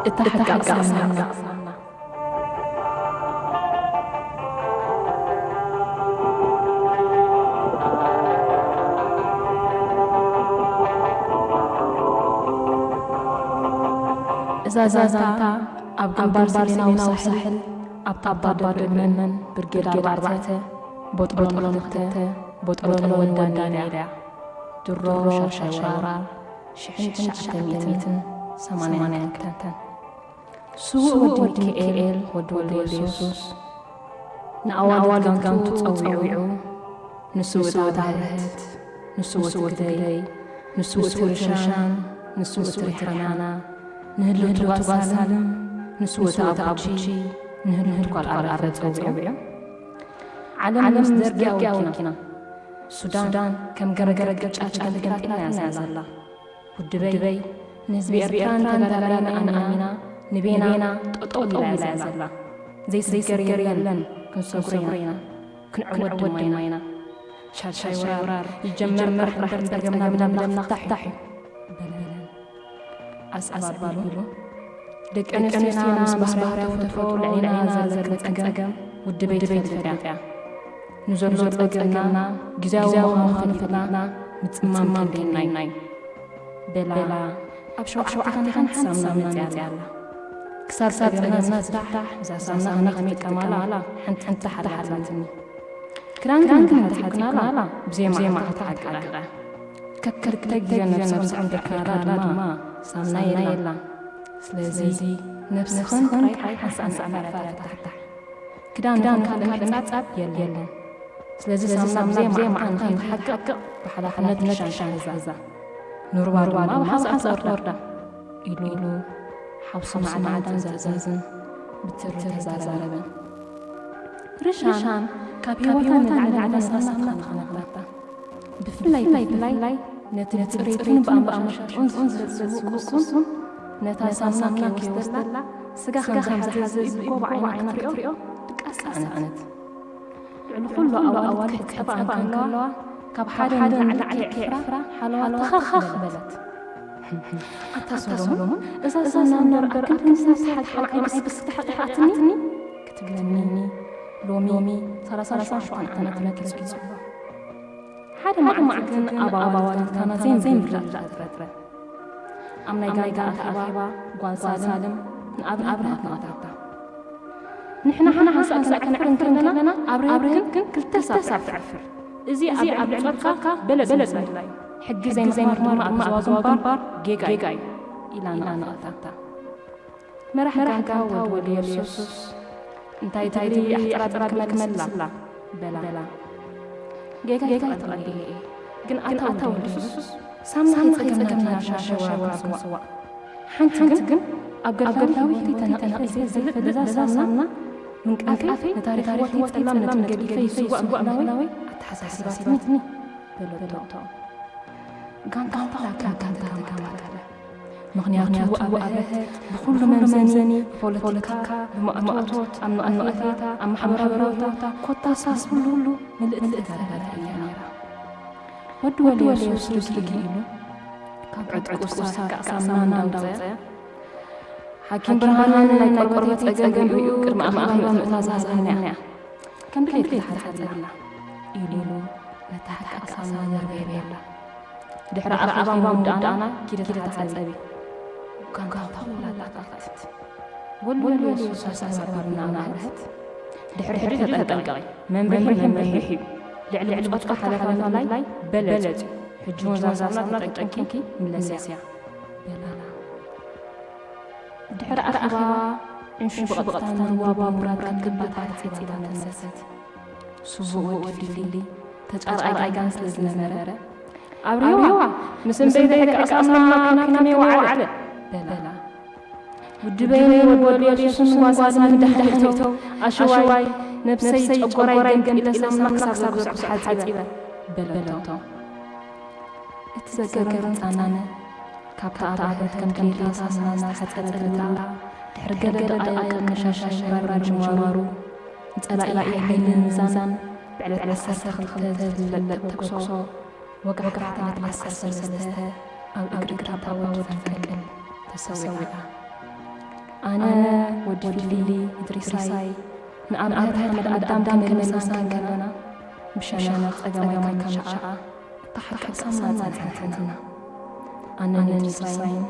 እታ ሓቂ ኣሳምና። እዛ ዛንታ ኣብ ግንባር ሰሜናዊ ሳሕል ኣብታ ባዶ ደመን ብርጌድ ኣርባዕተ ቦጥቦጦ ክልተ ቦጥቦጦ ወዳኒ ኢያ። ድሮ ሻሻይ ወራር ሽሕን ትሽዓተ ሚእትን ሰማንያን ክልተን። ስዉእ ወዲ ሚካኤል ወዲ ወልደ የሱስ ንኣዋልድ ጋንቱ ጸዊዑ፣ ንስውእቲ ኣብርሀት፣ ንስውእቲ ግደይ፣ ንስውእቲ ርሻን፣ ንስውእቲ ሪሓና፣ ንህልውቲ ጓል ሳልም፣ ንስውእቲ ኣቡቺ፣ ንህልውቲ ጓል ኣራረ ጸዊዑ። ዓለም ምስ ደርጊ ኣወኪና። ሱዳን ከም ገረገረ ቅጫ ተገንጢላ እያ ዘላ። ውድበይ ንህዝቢ ኤርትራን ተጋዳላይን ኣሚና ንቤና ጠጠው ኢላ እያ ዘላ። ዘይስገር የለን፣ ክንሰጉሮ ኢና፣ ክንዕወት ድማ ኢና። ሻሻይ ወራር ይጀመር፣ ራሕራሕን ጸገምና ብደምና ክፍታሕ እዩ በለን። ኣስኣስ ኣቢሉ፣ ደቂ ኣንስትዮና ምስ ባህርያዊ ተፈጥሮ ልዕሊና ዘለክን ጸገም ውድበይ ትፈልጥ እያ። ንዘሎ ጸገምና ግዝያዊ ምዃኑ ፈሊጥና ምጽማም ከድልየና እዩ በላ። ኣብ ሸውዓተ ሸውዓተ ሓንቲ ሳምና መጺኣ ኣላ። ክሳብ ጸገምና ዝፍታሕ እዛ ሳምና ከመይ ትጥቀማላ ሓንቲ ሓንቲ ሓላትኒ። ክዳን ግን ተሓጺብክናላ ብዘየማዕማዕ ተዓቂባ። ከክልተ ግዜ ነብስኽን ተዕቂርካ ድማ ሳምና የላን። ስለዚ ነብስኽን ጥራይ ሓንሳእ ንዕፈራ ፍታሕ። ክዳን ይኹን ካልእ ምሕጻብ የለን። ስለዚ ሳምና ብዘየማዕማዕ ንኸይንሓቅቕ ብሓላፍነት ርሻን ሻን ሕዛ። ንሩባ ድማ ብሓንሳእ ትወርዳ ኢሉ ሓውሲ ማዕዳን ዘዘዝን ብትሪ ተዛረበ። ርሻን ካብ ህይወታ ንላዕሊ ንላዕሊ ሳምና ተኸናኸነታ። ብፍላይ ብፍላይ ነቲ ብጽሬቱን ብኣመሻሽጥኡን ዝፍለጥ ስዉእ ቅሱን ነታ ሳምና ከይወስደላ ስጋ ከም ዝሓዘ ዝብጎ ብዓይና ክትሪኦ ድቃስ ጸዓነት። ልዕሊ ኩሉ ኣዋልድ ክጸብኣ እንከለዋ ካብ ሓደ ንላዕሊ ከይዕፍራ ሓለዋ ተኸኽ በለት። ኣታ ሰሎሞን፣ እዛ ሳምና እምበር ኣብ ክንዲ ንሳ ትሓልሓል ዓይኒ ብስክቲ ሓቂቓትኒ ክትብለኒ ሎሚ ሰላሳ ሸውዓተ ዓመት መኪሱ ዘሎ። ሓደ መዓልቲ ግን ኣብ ኣዋልድታና ዘይንብላ ተፈጥረ። ኣብ ናይ ጋንታ ኣኼባ ጓል ሳልም ንኣብርሀት ነኣትነኣታ። ንሕና ሓንሳእ ከነዕፍር እንከለና ኣብርሀት ግን ክልተ ሳዕ ትዕፍር። እዚ ኣብ ልዕሊ ጾትካ በለጽ ምድላይ፣ ሕጊ ዘይምኽባር ድማ ኣብ ህዝባዊ ግንባር ጌጋ እዩ ኢላ ነኣትነኣታ። መራሕ ጋንታ ወዲ ወልደ የሱስ፣ እንታይ ትብሊ ኣሕጽራጽራ ክመልስላ በላ። ጌጋ ኣይተቐብልየ እየ፣ ግን ኣታ ወዲ የሱስ፣ ሳምና ከይጸገምና ዲና ሻሻይ ወራር ክንስዋእ? ሓንቲ ግን ኣብ ገድላዊ ህይወተይ ተነቒፈ ዘይፈልጥ በዛ ሳምና ምንቃፈይ ንታሪኽ ህይወተይ ጸላም ነቲ ገዲፈ ይስዋእ ምህላወይ ኣተሓሳሲባትኒ በለቶ። ጋንታ ኩላ ከም ጋንታ ተጋማጠለ። ምኽንያቱ ኣብርሀት ብኹሉ መምዘኒ፣ ብፖለቲካ፣ ብማእቶት፣ ኣብ ነቐፌታ፣ ኣብ ማሕበራዊ ረብታ፣ ኮታስ ብኹሉ ምልእቲ ተጋዳላይ እያ ነይራ። ወዲ ወልደ የሱስ ርግእ ኢሉ ካብ ዕጥቁ ሳካ ሳምና እንዳውፀ፣ ሓኪም ብርሃነ ናይ ቆርበት ፀገም ሪኡ ቅድሚ ኣኼባ ምእታዛ ዝሃነያ። ከም ድሌት ተሓጸብላ ኢሉ ነታ ሓቃ ሳምና ዘርበየላ። ድሕሪ ኣኼባ ምውዳእና ኪዲ ተሓጸቢ። ጋንታ ኩላ ኣተኣተት። ወልወል የሱስ ኣሳሳቢልና ኣብርሀት። ድሕሪ ድሕሪ ተጠንቀቒ። መምርሒ መምርሒ እዩ። ልዕሊ ብጾትካ ሓላፍነት ምድላይ በለጽ እዩ። ሕጂ እውን እዛ ሳምና ተጠንቂቕኪ ምለስያ በላና። ድሕሪ ኣኼባ ዕንሹ ብቐጥታ ንሩባ ብምውራድ ከም ግንባታ ተሓጺባ ተመለሰት። ስዉእ ወዲ ፊሊ ተጻራኣይ ጋን ስለ ዝነበረ፣ ኣብርዋ፣ ምስ እምበይተይ ደቂ ኣሳምና ኣብ ኲናት ከመይ ወዓለ? በላ። ውድበይን ወዲ ወልደ የሱስን ጓዛዝን እንዳሕሊቶ፣ ኣሽዋይ፣ ነብሰይ ጨጎራይ ገንጢለ ሳምና ክሳብ ዘብስዖ ተሓጺበ በለቶ። እቲ ዘገርም ፍጻመ፣ ካብታ ኣብርሀት ከም ድሌታ ሳምና ዝተሓጸበትላ ድሕሪ ገለ ደቓይቕ መሻሻ ሽራር ምጅማሩ፣ ንጸላኢ ሓይሊ ንምምዛን ብዕለት ዓሰርተ ክልተ ዝፍለጥ ተኩሶ፣ ወጋሕታ ዕለት ዓሰርተ ሰለስተ ኣብ እግሪ ታባ ወዲ ፈንቅል ተሰዊኣ። ኣነ ወዲ ፊሊ እድሪሳይ ንኣብርሃ ሓመድ ኣዳም ከነልምሳ ከለና ብሸነኽ ጸገማይ ካብ ሸዓ እታ ሓቂ ሳምና ጸንሐትና። ኣነን እድሪሳይን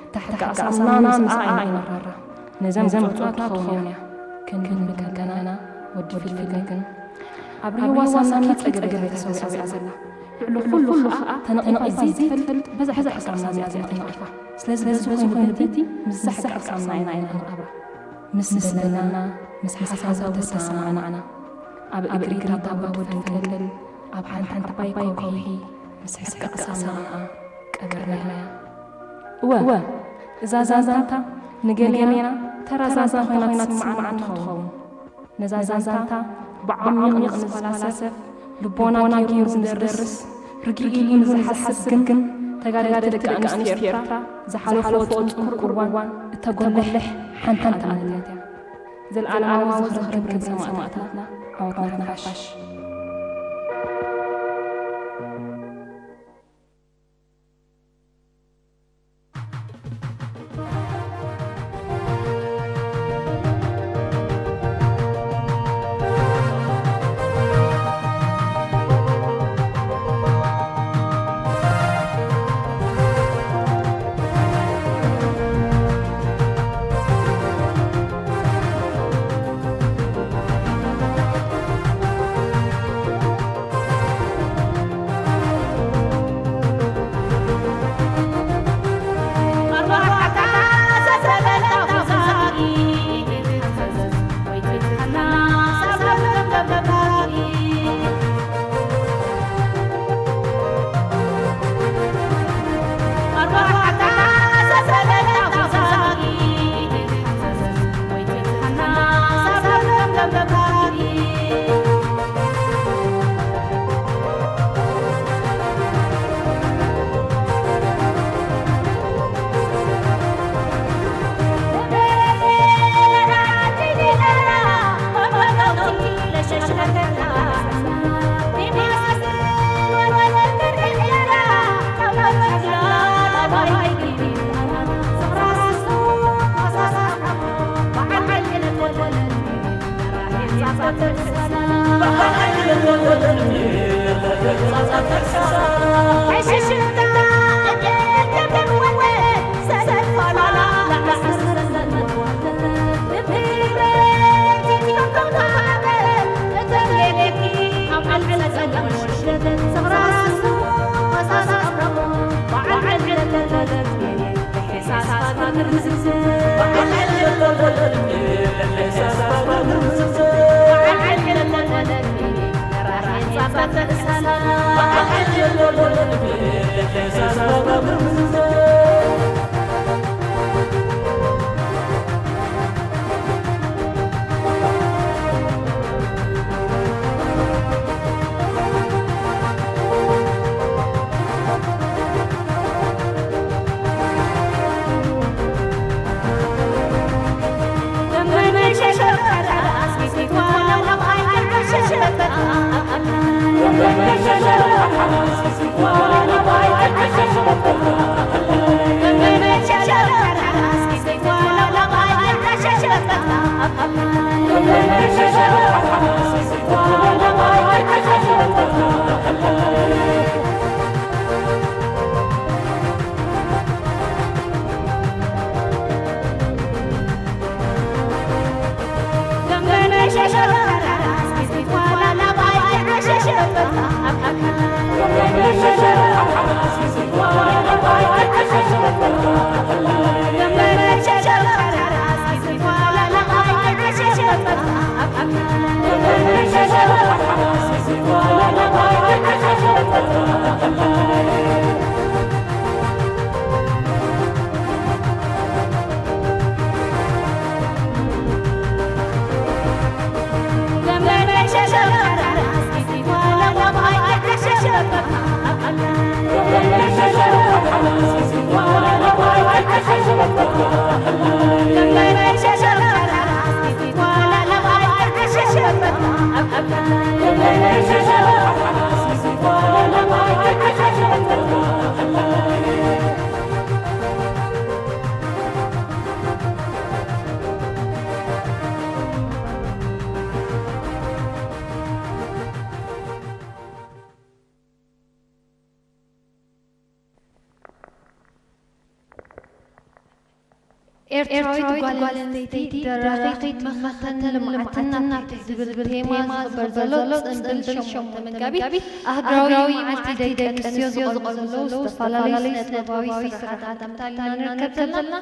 እታ ሓቂ ሳምና ምስኣ ኣይንራራ። ነዘም ብጾት ትኸውን እያ ክንብል ከለና ወዲ ፊሊ ግን ኣብ ሪዋ ሳምና ጸገበ ተሰዊኣ ዘላ። ልዕሊ ኩሉ ኸኣ ተነቒፋ ዘይትፈልጥ በዛ ሓቂ ሳምና እዚኣ ተነቒፋ። ስለዚ በዚ ኮይኑ በቲ ምስዛ ሓቂ ሳምና ኢና ኢና ንኣብራ። ምስ በለና ምስ ሓሳቡ ተሰማማዕና። ኣብ እግሪ ታቦት ፈንቅል ኣብ ሓንቲ ዓባይ ከውሒ ምስ ሕስቀ ክሳማኣ ቀበርናያ። እወ፣ እዛ ዛንታ ንገሌና ተራ ዛንታ ኮይና ትስምዓና ትኸውን። ነዛ ዛንታ ብዓሚቕ ንዝፈላሰፍ፣ ልቦና ገይሩ ንዝደርስ፣ ርግእ ኢሉ ንዝሓስብ ግን ተጋደልቲ ደቂ ኣንስትዮ ኤርትራ ዝሓለፍዎ ጽንኩር እዋን እተጎልሕ ሓንቲ መንነት እያ። ዘልኣለማዊ ዝኽርን ክብርን ሰማእታትና። ዓወትና ሓፋሽ። ኤርትራዊት ጓል ኣንስተይቲ ደራኺት መኸተን ልምዓትና ናብቲ ዝብል ቴማ ዝኽበር ዘሎ ጽምብል ሸሞንተ መጋቢት ኣህጉራዊ መዓልቲ ደቂ ኣንስትዮ ዝቐርቡ ዘለዉ ዝተፈላለዩ ስነ ጥበባዊ ስራሓት ኣምታልና ንርከብ ዘለና።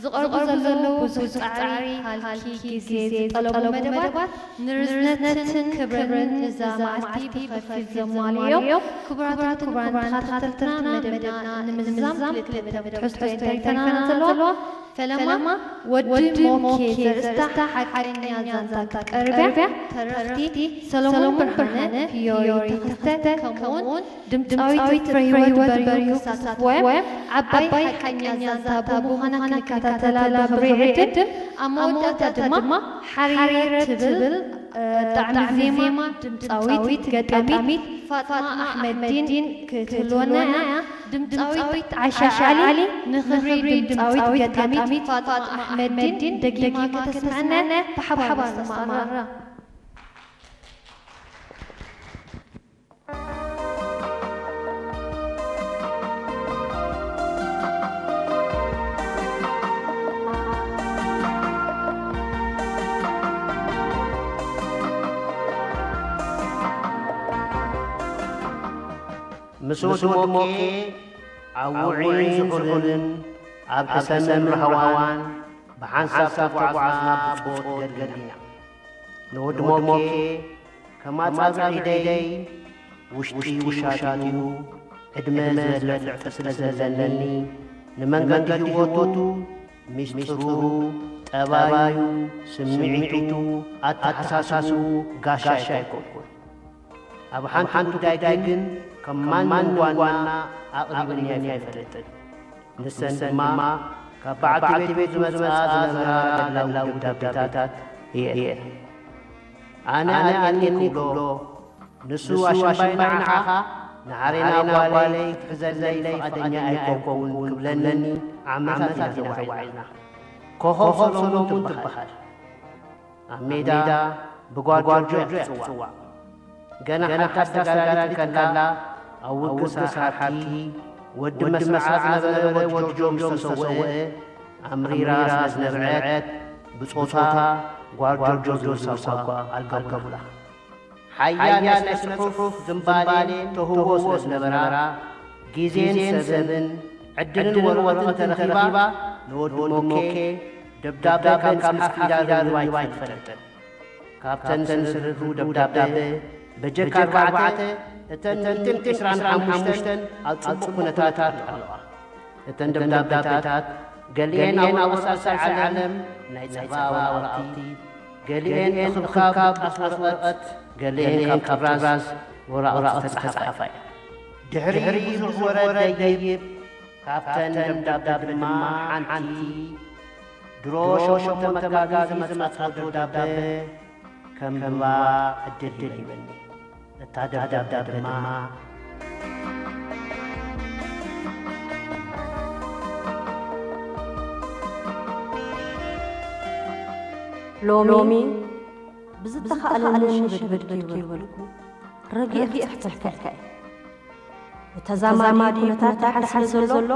ዝቐርቡ ዘለዉ ብዙሕ ጻዕሪ፣ ሃልኪ፣ ግዜ ዝጠለቡ መደባት ንርዝነትን ክብርን እዛ መዓልቲ ብኸፊል ዘማልኡ እዮም። ክቡራትን ክቡራን ተኸታተልትና፣ መደብና ንምዝዛም ክልተ መደብ ትሕዝቶ እየን ተሪፈና ዘለዋ። ፈለማ ወዲ ሞኬ ዘርእስታ ሓቀኛ ዛንታ ክትቀርብ እያ። ተረኽቲ ሰሎሞን ብርሃነ፣ ፊዮሪ ተኸስተ፣ ከምኡውን ድምጻዊት ፍረህይወት በሪሁ ክሳተፍዎ እዮም። ዓባይ ሓቀኛ ዛንታ ብምዃና ክንከታተላ ብኽብሪ ይዕድም። ኣብ መወዳእታ ድማ ሓሪረ ትብል፣ እ፣ ጣዕሚ ዜማ ድምጻዊት ገጣሚት ፋጥማ ኣሕመዲን ክትህልወና እያ። ድምጻዊት ዓሻ ዓሊ ንኽብሪ ድምጻዊት ገጣሚት ፋጥማ ኣሕመዲን ደጊማ ከተስምዐና ብሓባር ንሰማዕራ። ምስ ወዲ ሞኬ ኣብ ውዑይን ዝሑልን ኣብ ሕሰምን ራህዋን ብሓንሳብ ተጓዕዝና ብጾት ገድልና። ንወዲ ሞኬ ከም ኣጻብዕ ኢደይ ውሽጢ ውሻጢኡ ዕድመ ዝበልዕ ፍልጠት ስለ ዘለኒ፣ ንመንገዲ ህይወቱ፣ ሚስጥሩ፣ ጠባዩ፣ ስምዒቱ፣ ኣተሓሳስብኡ ጋሻ ኣይኮንኩን። ኣብ ሓንቲ ጉዳይ ግን ከም ማንም ዋና ኣቕሪብንያ ኣይፈልጥን። ንሰን ድማ ካብ በዓልቲ ቤቱ ዝመጽኣ ዝነበራ ደላዊ ደብዳቤታት እየን። ኣነ ኣልየኒ ክብሎ፣ ንሱ ኣሽምባይ ንዓኻ ንዓሬና ጓለይ ክትሕዘለይ ፍቓደኛ ኣይኮንኩን ክብለኒ ዓመታት ኢና ተዋዒልና። ኮኾብ ሰሎሞን ትበሃል። ኣብ ሜዳ ብጓል ጆርጆ እያ ትጽዋዕ። ገና ሓዳስ ተጋዳሊት እንከላ ኣብ ውግእ ሳር ሓብቲ ወዲ መስርዓ ዝነበረ ወዲ ጆርጆ ምስ ተሰወአ ኣምሪራ ስለ ዝነብዐት ብጾታ ጓል ጆርጆ ዝብል ሳጓ ኣልገቡላ። ሓያል ናይ ስነ ጽሑፍ ዝንባሌ ተህዎ ስለ ዝነበራ ግዜን ሰብን ዕድልን ወረቐትን ተረኺባ ንወዲ ሞኬ ደብዳበ ካብ ምጽሓፍ ኢዳ ዘንቢባ ኣይትፈልጥን። ካብተን ዝስርሩ ደብዳበ በጀካ ኣርባዕተ እተን ሚእትን ዕስራን ሓሙሽተን ኣብ ጽቡቕ ኩነታት ኣለዋ። እተን ደብዳበታት ገሊኤን ኣብ ወረቐት ሰዓል ዓለም ናይ ጸባ ወረቓቕቲ፣ ገሊኤን እኽብካብ ኣስወረቐት፣ ገሊኤን ካብ ጥራዝ ወረቓቕቲ ዝተጻሕፋ እየን። ድሕሪ ብዙሕ ወረ ደይብ ካብተን ደብዳበ ድማ ሓንቲ ድሮ ሸሞንተ መጋቢት ዝመጸት ደብዳበ ከንብባ ዕድል ሂበኒ። እታ ደብዳበ ድማ ሎሚ ብዝተኻእለኒ ሽብድብድ ከይበልኩ ረጊኤ ክጽሕፈልካ እየ። ብተዛማዲ ኩነታት ደሓን ስለ ዘሎ፣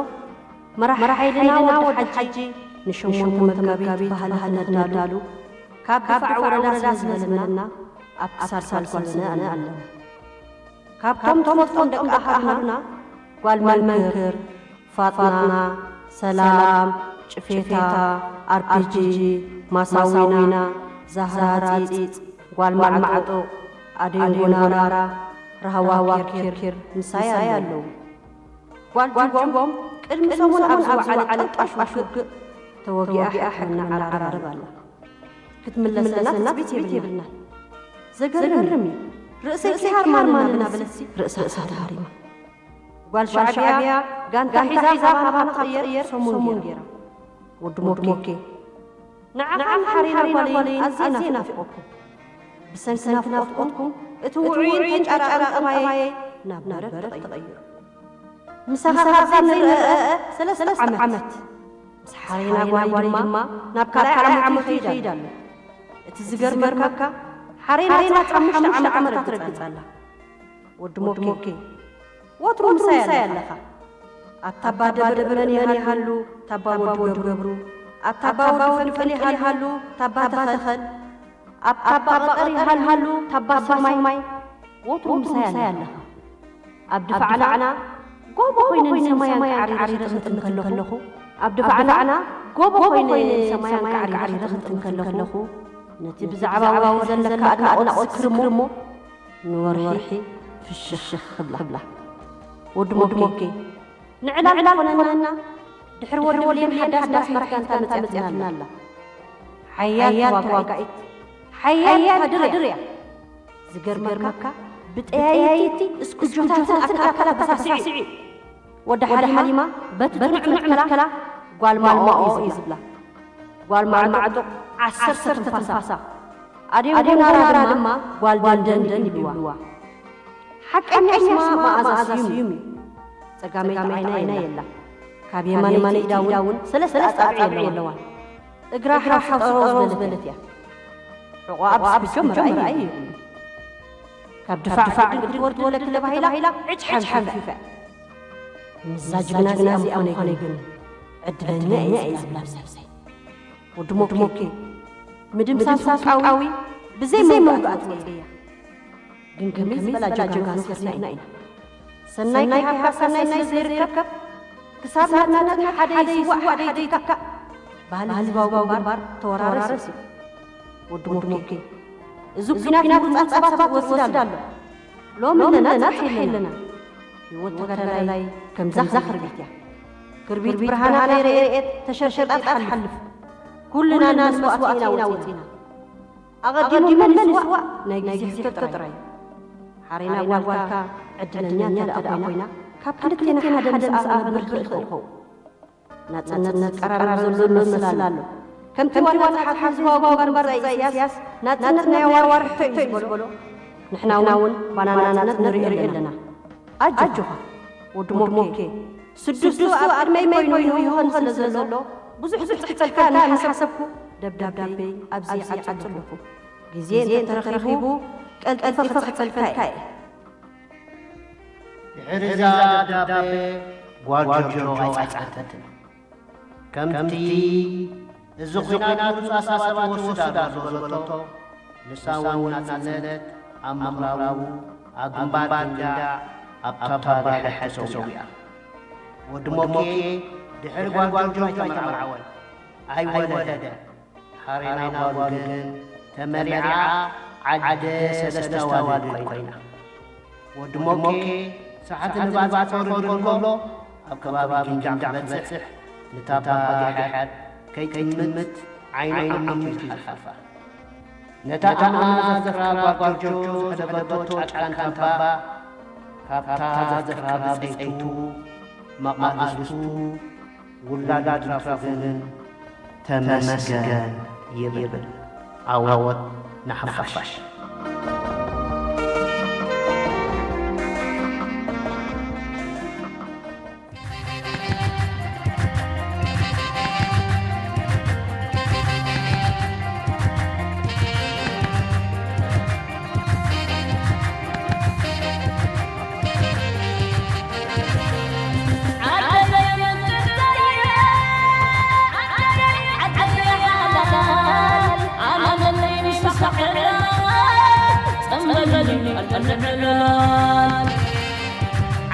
መራሕ ሓይልና ወዲ ሓጂ ንሸሞንተ መጋቢት ባህሊ ክነዳሉ ካብ ድፋዕ ወረዳ ስለ ዝበለና ኣብ ክሳድ ሳልሳልስና ኣለና። ካብቶም ትፈልጦም ደቂ ኣሃዱና ጓል መንክር፣ ፋጥና፣ ሰላም፣ ጭፌታ፣ ኣርፒጂ፣ ማሳዊና፣ ዛህራ ጺጽ፣ ጓል ማዕጦ፣ ኣደይ ጎናራ፣ ራህዋ ኪርኪር ምሳይ ኣለዉ። ጓል ጅጎም ቅድሚ ሰሙን ኣብ ዝወዓለ ጠንቃሽ ውግእ ተወጊኣ ሕክምና ዓራርብ ኣላ። ክትምለሰልና ትጽቢት የብልናን። ዘገርም እዩ። ርእሰይ ከይሃርማን እናበለትሲ ርእሳ ተሃሪማ። ጓል ሻዕብያ ጋንታ ሒዛ ካባና ክትቕየር ሰሙን ገይራ። ወዲ ሞኬ፣ ንዓኻን ሓሬና ጓለይን ኣዝየ ናፊቐኩም። ብሰንኪ ናፍቖትኩም እቲ ውዑይን ተንጨራቕን ጠባየይ ናብ በረድ ተቐይሩ። ምሳኻ ካብ ዘይንረአ ሰለስተ ዓመት ምስ ሓሬና ጓለይ ድማ ናብ ካልኣይ ዓመቱ ይኸይድ ኣሎ። እቲ ዝገርመካ ሓሬና ጥራሕ ሓሙሽተ ዓመታት ረግጻ ኣላ። ወዲ ሞኬ፣ ወትሩ ምሳይ ኣለኻ። ኣብ ታባ ደብረ ብርሃን ይሃሉ፣ ታባ ወዲ ገብሩ፣ ኣብ ታባ ወዲ ፍንቅል ይሃሉ ታባ ተኸል፣ ኣብ ታባ ቀጠር ይሃሉ ታባ ስርማይ፣ ወትሩ ምሳይ ኣለኻ። ኣብ ድፋዕና ጎቦ ኮይነ ንሰማይ ኣንቃዕሪረ ክጥምት ከለኹ፣ ኣብ ድፋዕና ጎቦ ኮይነ ንሰማይ ኣንቃዕሪረ ክጥምት ከለኹ፣ ነቲ ብዛዕባ ወርሒ ዘለካ ኣድናቖት ዝክር እሞ፣ ንወርሒ ፍሽኽ ክብላ። ወዲ ሞኬ፣ ንዕላል ዝኾነና ድሕሪ ወዲ ብሌን ሓዳስ መራሒት ጋንታ መጺኣትና ኣላ። ሓያል ተዋጋኢት፣ ሓያል ካድር እያ። ዝገርመካ፣ ብጠያይቲ እስኩጆታትን ኣካላትን ኣበሳሲዑ። ወዲ ሓሊማ በቲ ጽኑዕ መትከላ ጓል ማኦ እዩ ዝብላ። ጓል ማዕጡቕ ዓሰርተ ትንፋሳ። ኣደይ ጎናራ ድማ ጓል ደንደን ይብልዋ። ሓቀኛ ስማ መኣዛ ስዩም እዩ። ጸጋመይቲ ዓይና የላ። ካብ የማነይቲ ኢዳ እውን ሰለስተ ኣጻብዕ የለዋን። እግራ ሓውሲ ጠረው ዝበለት እያ። ሕቖኣ ብስኩጆ ምርኣይ የብሉን። ካብ ድፋዕ ድንግል ክትወርድ ኣለኪ ተባሂላ ዕጭ ሓንፊፋ። ምስዛ ጅግና እዚኣ ምዃነይ ግን ዕድለኛ እየ ዝብላ ብሰብሰይ። ወዲ ሞኬ፣ ምድምሳስ ውልቃዊ ብዘይ መንጎ ኣትወጽእ እያ። ግን ከመይ ዝበላ ጀጋኑ ፌርና ኢና። ሰናይ ከይሃብካ ሰናይ ስለ ዘይርከብ፣ ክሳብ ናጽነት ሓደ ይስዋእ ሓደ ይትካእ ባህሊ ህዝባዊ ግንባር ተወራረስ እዩ። ወዲ ሞኬ፣ እዚ ኲናት ምሩጻት ሰባት ይወስድ ኣሎ። ሎሚ ኣለና ጽባሕ የለና። ህይወት ተጋዳላይ ከምዛ ክርቢት እያ። ክርቢት ብርሃና ከይረኤት ተሸርሸጣ ትሓልፍ። ኩልና መስዋእቲ ኢና ወጺና። ኣቐዲሙ መን ይስዋእ ናይ ግዜ ሕቶ ጥራይ። ሓሬና ጓልካ ዕድለኛ እንተ ደኣ ኮይና፣ ካብ ክልቴና ሓደ ምስኣ ክነብር ይኽእል ይኸውን። ናጽነት ዝቀራረብ ዘሎ ይመስል ኣሎ። ከምቲ ዋና ጸሓፊ ህዝባዊ ግንባር ብጻይ ኢሳያስ፣ ናጽነት ናይ ኣዋርሕ ሕቶ እዩ ዝበሎ፣ ንሕና እውን ባና ናጽነት ንርኢ ኣለና። ኣጆኻ ወዲ ሞኬ፣ ስድስቱ ኣብ ቅድመይ ኮይኑ ይኸውን ስለ ዘሎ፣ ብዙሕ ጽሕፈልካ እናሓሰብኩ ደብዳቤይ ኣብዚ ይዓጽ ኣለኹ። ግዜ እንተተረኺቡ ቀልጢፈ ክጽሕፈልካ እየ። ድሕሪ እዛ ደብዳቤ ጓል ጆርጆ ኣይጸሓፈትን። ከምቲ እዚ ኲናት ምሩጻት ሰባት ይወስድ ኣሎ ዝበለቶ፣ ንሳ እውን ናጽነት ኣብ ምቕራቡ ኣብ ግንባር ጊንዳዕ ኣብ ታባ ጊሓድ ተሰዊኣ። ወዲ ሞኬ ድሕሪ ጓል ጆርጆ ኣይተመርዓወን፣ ኣይወለደን። ሓሬና ጓሉ ግን ተመሪዓ ዓደ ሰለስተ ኣዋልድ ኮይና። ወዲ ሞኬ ሰዓት ንባጽ ክወርድ እንከሎ ኣብ ከባቢ ጊንዳዕ ክበጽሕ ንታባ ጊሓድ ከይጥምት ዓይኑ ዓሚቱ እዩ ዝሓልፋ። ነታ ኣማና ዘክራ ጓል ጆርጆ ዝሕለበቶ ጫካን ታባ ካብታ ዘክራ ብጸይቱ መቓልስቱ ውላድ ይትረፍ ግን ተመስገን ይብል። ዓወት ንሓፋሽ።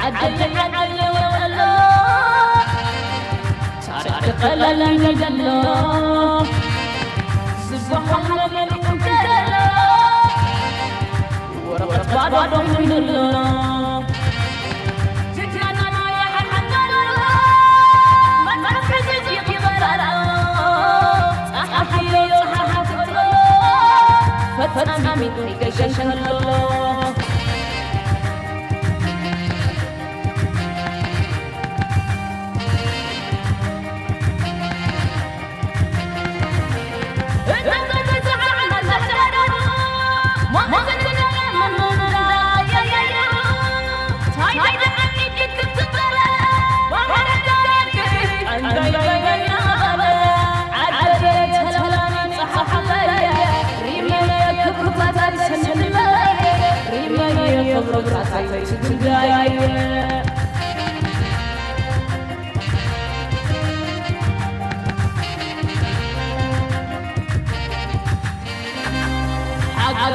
ዓደይ ዓደይ ወሎ ታሪኽ ቀለም ይደሎ ዝበሃል ነገር እንከሎ ወረቐት ባዶ ኮይኑ ኣሎ። ጅግናና ይሓሓት ኣሎ መጽሓፍ ሒዙ ይቕበር ኣሎ። ጸሓፊ ጸሓፊ ትበሎ ፈጻሚ ይገሸሽ ኣሎ።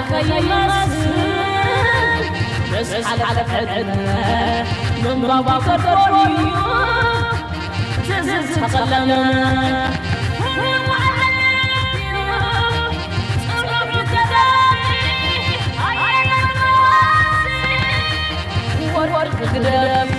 ከይመስል ምስ ሓለፈ ዕድመ ምንባቡ ከርቦን እዩ ትዝታ ቐለመ። ወርቂ ግደፍ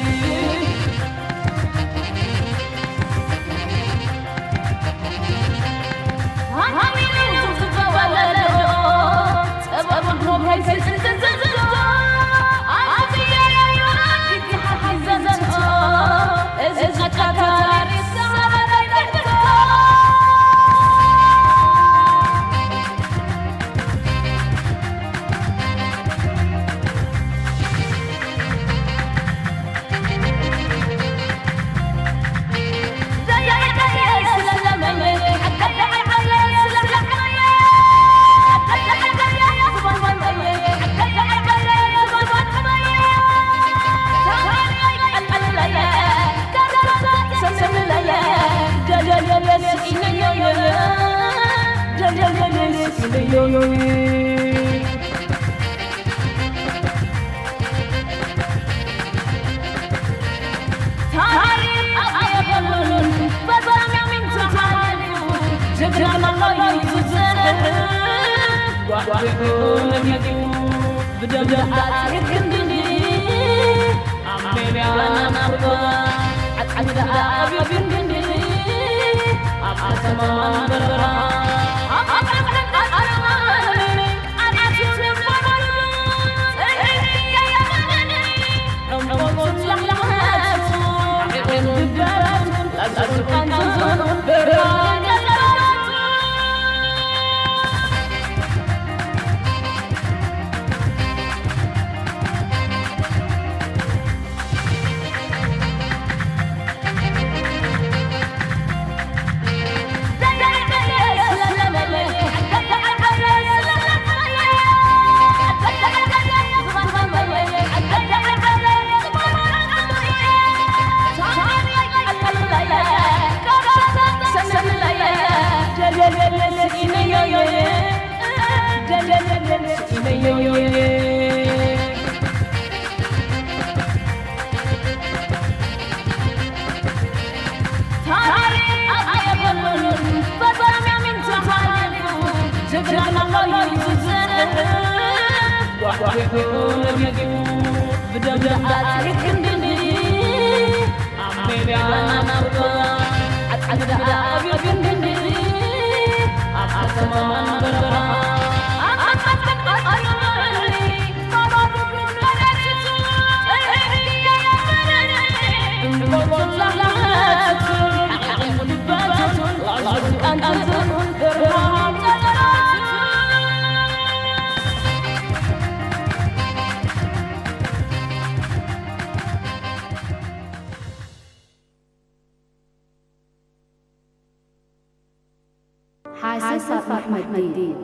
ሓሰስ ኣሕመድዲን።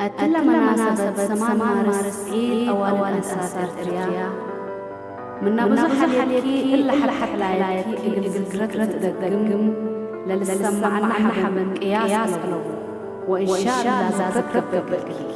እቲ ለመናሰበት ሰማን ማርስ ዒድ ኣዋልድ ኣንሳት ኤርትርያ፣ ምና ብዙሕ ሓልየትኪ እላ ሓልሓት ላይኪ እግል ዝክረት ትደግም፣ ለልሰማዕና ሓበን ቅያስ ኣለዉ። ወእንሻላ ዛዝክረት ገብእልኪ።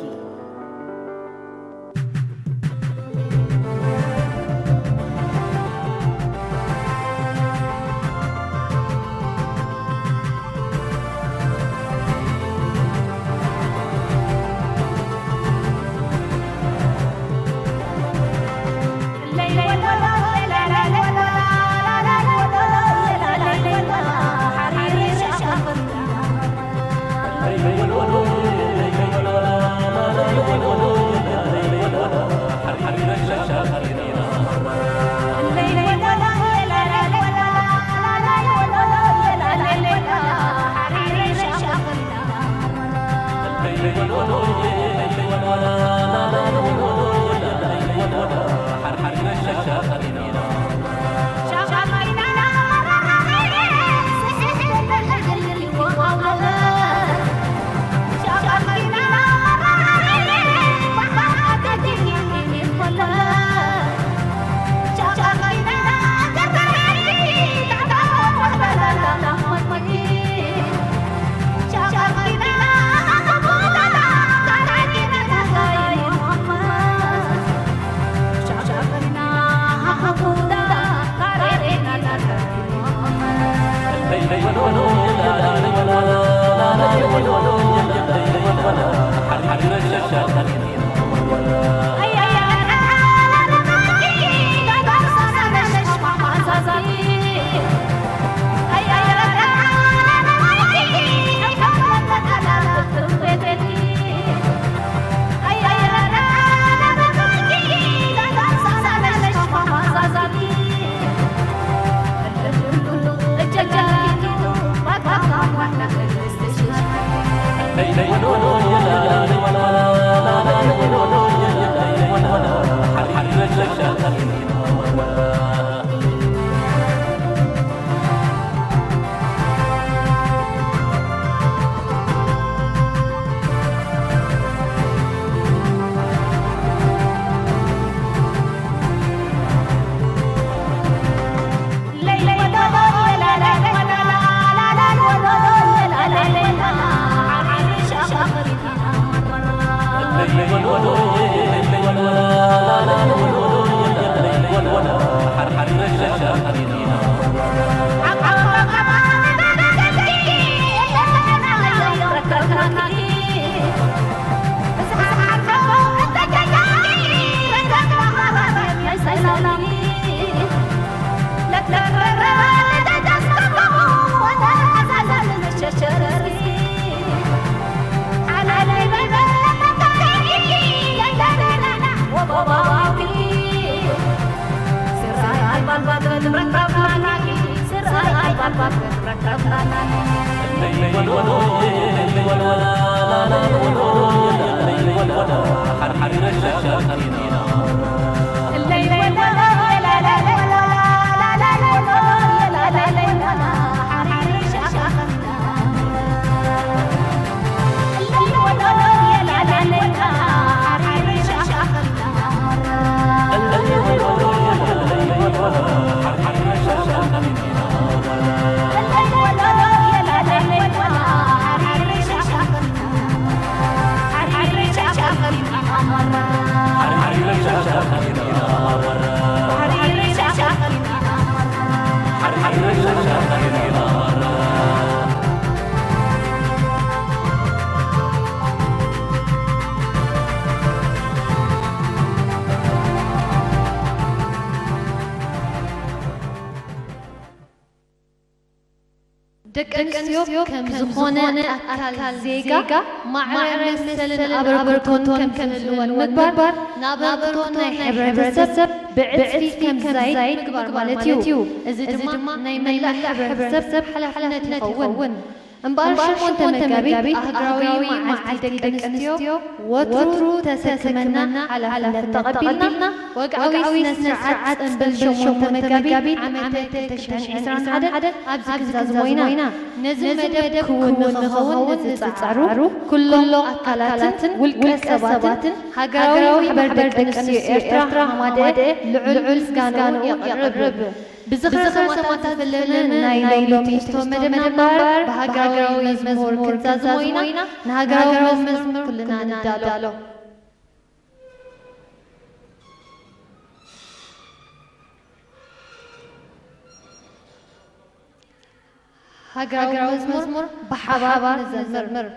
ደቂ ኣንስትዮ ከም ዝኾነ ኣካል ዜጋ ማዕረ መሰልን ኣበርክቶን ከም ዝህልወን ምግባር፣ ንኣበርክቶ ናይ ሕብረተሰብ ብዕጽፊ ከም ዝዛይድ ምግባር ማለት እዩ። እዚ ድማ ናይ መላእ ሕብረተሰብ ሓላፍነት ይኸውን። እምበኣር ሸሞንተ መጋቢት ኣህጉራዊ መዓልቲ ደቂ ኣንስትዮ ወትሩ ተሰክመና ሓላፍነት ተቐቢልና፣ ወግዓዊ ስነ ስርዓት ጽንብል ሸሞንተ መጋቢት ዓመተ ክልተ ሽሕን ዕስራን ሓደን ኣብዚ ክንዛዝሞ ኢና። ነዚ መደብ ክውን ንኽኸውን ንዝጸዓሩ ኩሎም ኣካላትን ውልቀ ሰባትን ሃገራዊ ማሕበር ደቂ ኣንስትዮ ኤርትራ ሃማደኤ ልዑል ምስጋንኡ የቕርብ። ብዝኽሪ ሰማእታት ዝፍለመ ናይ ሎሚ ትሕዝቶ መደብና እምበኣር፣ ብሃገራዊ መዝሙር ክንዛዝሞ ኢና። ንሃገራዊ መዝሙር ኩልና ንዳሎ። ሃገራዊ መዝሙር ብሓባር ንዘምር።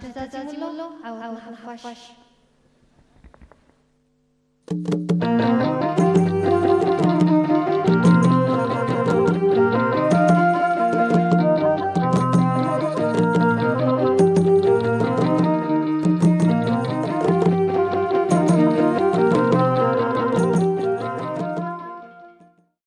ተዛዚሙ ኣሎ። ዓወት ንሓፋሽ።